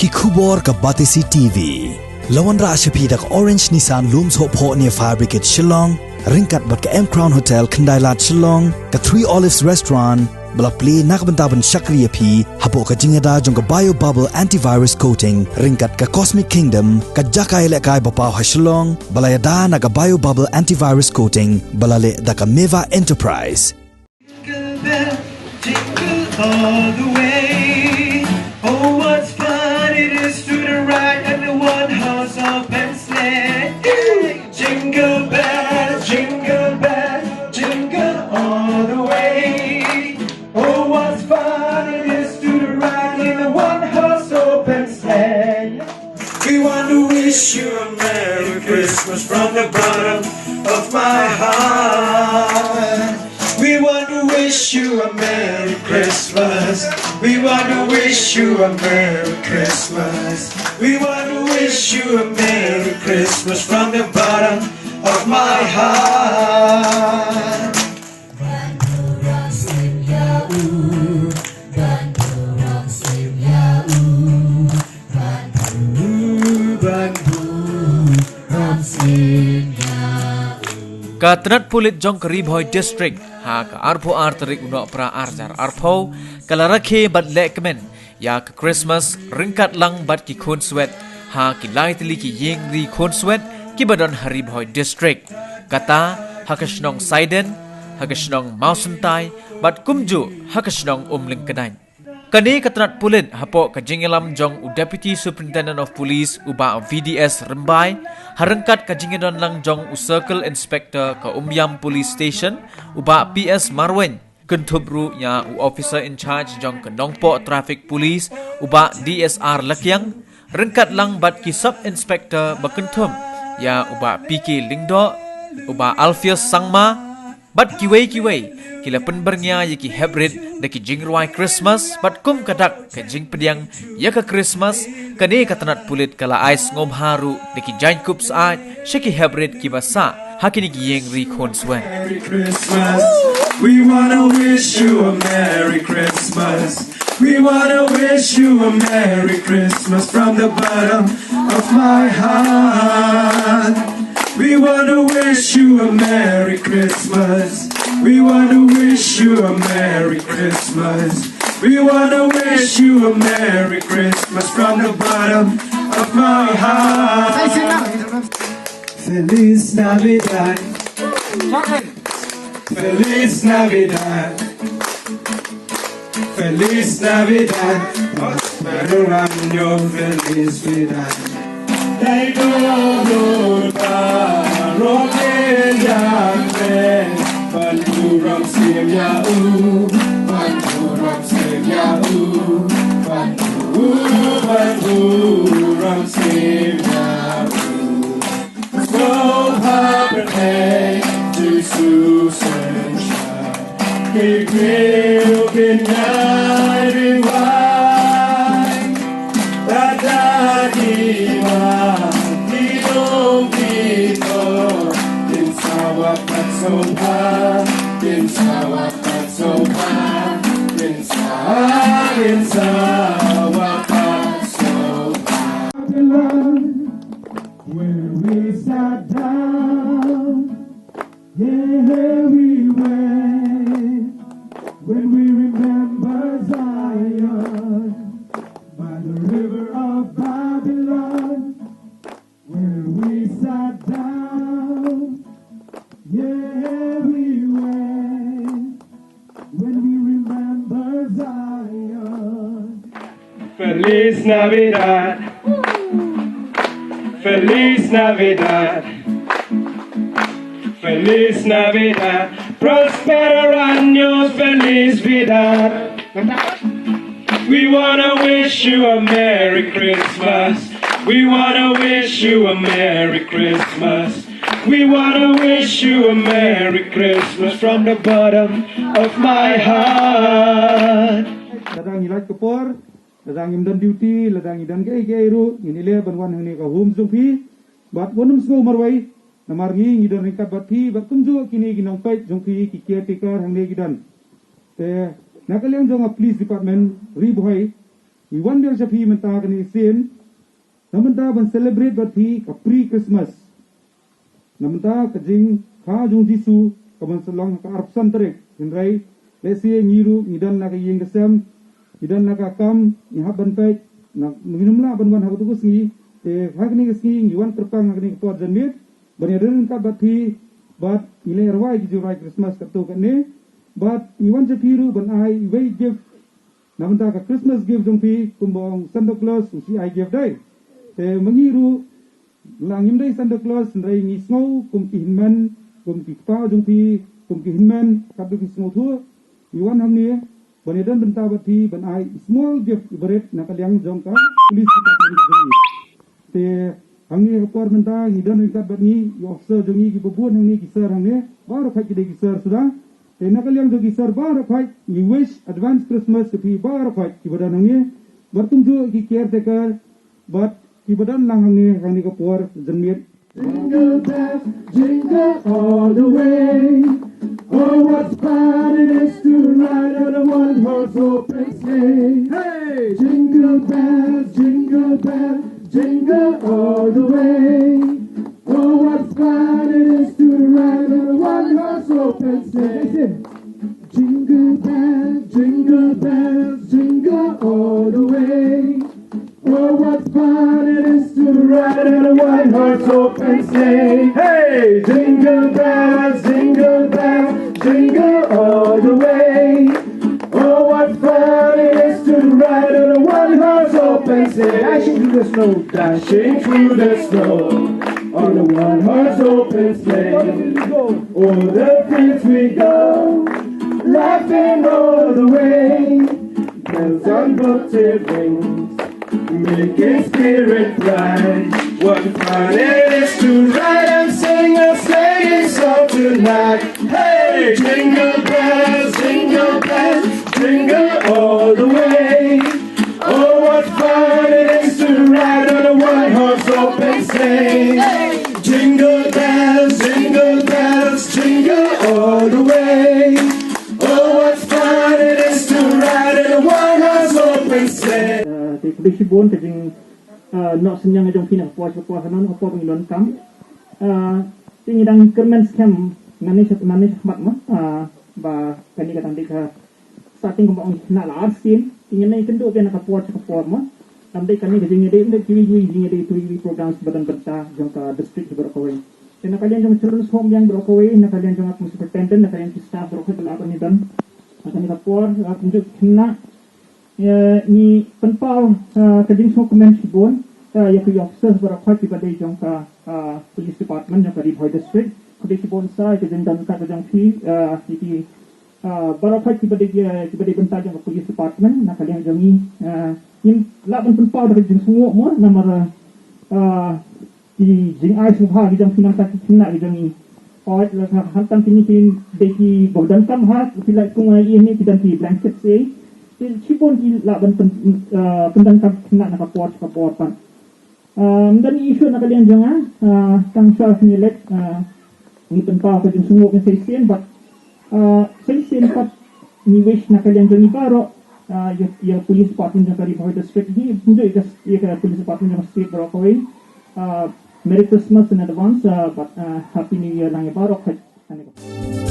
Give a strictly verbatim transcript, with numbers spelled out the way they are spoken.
Ki khubor ka Batesi T V. La wanrah sha phi da ka Orange Nissan Lum Sohphoh near Fire Brigade Shillong, ryngkat bad ka M Crown Hotel Khyndailad Shillong, ka Three Olives Restaurant, ba la plie na ka bynta ban shakri ïa phi hapoh ka jingïada jong ka Bio Bubble Antivirus Coating, ryngkat ka Cosmic Kingdom, ka jaka ïalehkai ba paw ha Shillong, ba la ïada na ka Bio Bubble Antivirus Coating, ba la leh da ka Meva Enterprise. Jingle bell, jingle all the way. Oh, what fun it is to ride in a one horse open sleigh. Jingle bell, jingle bell, jingle all the way. Oh, what fun it is to ride in a one horse open sleigh. We want to wish you a Merry Christmas from the bottom of my heart. We want to wish you a Merry Christmas. We want to wish you a Merry Christmas. We want to wish you a Merry Christmas from the bottom of my heart. Ka tnat pulit jong ka Ri Bhoi District ha ka arphew ar tarik u Nohprah ar hajar arphew ka la rakhe bad lehkmen ïa ka Christmas ryngkat lang bad ki khunswet ha ki lai tylli ki ïing ri khunswet kiba don ha Ri Bhoi District, kata ha ka shnong Saiden, ha ka shnong Mawsyntai bad kumjuh ha ka shnong Umlyngkdaiñ. Kane ka tnat pulit hapoh ka jingïalam jong u Deputy Superintendent of Police u Bah V D S Rymbai, ha ryngkat ka jingïadon lang jong u Circle Inspector ka Umiam Police Station u Bah P S Marwein, kynthup ruh ïa u Officer in Charge jong ka Nongpoh Traffic Police u Bah D S R Lakiang, ryngkat lang bad ki Sub Inspector ba kynthup ïa u Bah P K Lyngdoh, u Bah Alpheus Sangma, bad kiwei kiwei, ki la pynbyrngia ïa ki heprit da ki jingrwai Christmas bad kum ka dak ka jingpdiang ïa ka Christmas, kane ka tnat pulit ka la ai sngewbha ruh da ki jaiñkup syaid sha ki heprit kiba sah ha kine ki ïing ri khunswet. Merry Christmas. We wanna wish you a Merry Christmas. We wanna wish you a Merry Christmas from the bottom of my heart. We wanna wish you a Merry Christmas. We wanna wish you a Merry Christmas. We wanna wish you a Merry Christmas from the bottom of my heart. Feliz Navidad. Feliz Navidad. Feliz Navidad. Próspero año, feliz vida. Dei to dur baroh ki ïatrei ban burom siem ïa u, ban burom siem ïa u, ban bu-, ban burom siem ïa u. Sngewbha pyrthei Jisu synshar. Ki briew kin ïai ri wai. Lada ki mat ki dong ki dor, kin sa wad pat sngewbha, kin sa wad pat sngewbha, kin sa, kin sa wad pat sngewbha. Where we sat down, yeah, we wept when we remember Zion by the river of Babylon. Where we sat down, yeah, we wept when we remember Zion. Feliz Navidad. Feliz Navidad. Feliz Navidad. Prospero año, feliz vida. We wanna wish you a Merry Christmas. We wanna wish you a Merry Christmas. We wanna wish you a Merry Christmas from the bottom of my heart. Lada ngi lait ka por, lada ngim don duty, lada ngi don kaei kaei ruh, ngin ïaleh ban wan hangne ka home jong phi. Bad wat nym sngew marwei, namar ngi ngi don ryngkat bad phi, bad kumjuh kine ki nongpeit jong phi, ki caretaker hangne ki don. Te na ka liang jong ka police department Ri Bhoi, Ngi wan biang sha phi mynta kane ka sien na mynta ban celebrate bad phi ka pre-Christmas. Na mynta ka jingkha jong Jisu ka ban sa long ha ka arphew san tarik. Hynrei lehse ngi ruh ngi don na ka ïing ka sem, ngi don na ka kam, ngi hap ban peit, ngi nym lah ban wan ha katu ka sngi. Te ha kane ka sngi ngi wan kyrpang ha kane ka por janmiet ban ïadon ryngkat bad phi, bad ngi leh rwai ki jingrwai Christmas katto katne, bad ngi wan sha phi ruh ban ai iwei i gift. Na mynta ka Christmas gift jong phi, kumba ong Santa Claus u shu ai gift dei. Te ma ngi ruh, la ngim dei Santa Claus, hynrei ngi sngew kum ki hynmen, kum ki kpa jong phi, kum ki hynmen, katba phi sngewthuh. Ngi wan hangne ban ïadon bynta bad phi ban ai small gift, i barit na ka liang jong ka police department jong ngi. Te hangne ka por mynta ngi don ryngkat bad ngi i officer jong ngi kiba bun hangne, ki sir hangne, baroh khoit ki dei ki sir suda. Te na ka liang jong ki sir baroh khoit ngi wish advance Christmas ïa phi baroh khoit kiba don hangne, bad kumjuh ki caretaker bad kiba don lang hangne, hangne ka por janmiet. Jingle bells, jingle all the way. Oh, what fun it is to ride on a one-horse open sleigh. Hey! Jingle bells, jingle bells, jingle all the way. Oh, what fun it is to ride on a one-horse open sleigh. Jingle bells, jingle bells, jingle all the way. Oh, what fun it is to ride in a one-horse open sleigh. Hey, jingle bells, jingle bells, jingle all the way. Oh, what fun it is to ride in a one-horse open sleigh. Dashing through the snow, dashing through the snow, on a one-horse open sleigh. O'er the fields we go, laughing all the way. Bells on bobtail rings, making spirit bright. What fun it is to ride and sing a sleighing song tonight. Hey, jingle bells, jingle bells, jingle all the way. Oh, what fun it is to ride on a one-horse open sleigh. Jingle bells, jingle bells, jingle all the way. Oh, what fun it is to ride in a one-horse open sleigh. Ah, te khublei shibun ka jing, ah, noh synñiang jong phi na ka por sha ka por, ha kano kano ka por ba ngi donkam. Ah, te ngi dang kyrmen skhem nangne sha nangne sha khmat mo, ah, ba kane ka dang dei ka starting kumba ong khynnah la arsien. Te ngin ïakynduh biang na ka por sha ka por mo. Dang dei kane ka jingïadei, ym dei kiwei kiwei jingïadei, kiwei kiwei programs ba don bynta jong ka district baroh kawei. Te na ka liang jong ka Children's Home biang baroh kawei, na ka liang jong ka Superintendent, na ka liang ki staff baroh kawei ba la ïadon na kane ka por, ah, kumjuh khynnah, eh, ngi pynpaw, ah, ka jingsngewkmen shibun, ah, ïa ki officers baroh kawei kiba dei jong ka, ah, Police Department jong ka Ri Bhoi District. Khublei shibun sa ïa ka jingdon ryngkat ka jong phi, ah, ïa ki, ah, baroh kawei kiba dei, eh, kiba dei bynta jong ka Police Department, na ka liang jong ngi, ah, ngim lah ban pynpaw da ka jingsngewnguh mo, namar, ah, ki jingai sngewbha ki jong phi na ka bynta ki khynnah ki jong ngi. Hooid, la ka hangta kine ki dei kiba donkam ha, phi la kum ïa ine ki don ki blanket se. Te shibun ki lah ban pyn, ah, pyndonkam ki khynnah na ka por sha ka por pat. Ah, ym don issue na ka liang jong nga, ah, tang sha phi ngi leit, ah, ngi pynpaw ka jingsngewnguh ka sa shisien bad, ah, sa shisien pat ngi wish na ka liang jong ngi baroh, ah, ïa, ïa police department jong ka Ri Bhoi District hi, kumjuh ïa ka, ïa ka police department jong ka state baroh kawei. Ah, Merry Christmas in advance, ah, bad, ah, Happy New Year lang ïa baroh kawei.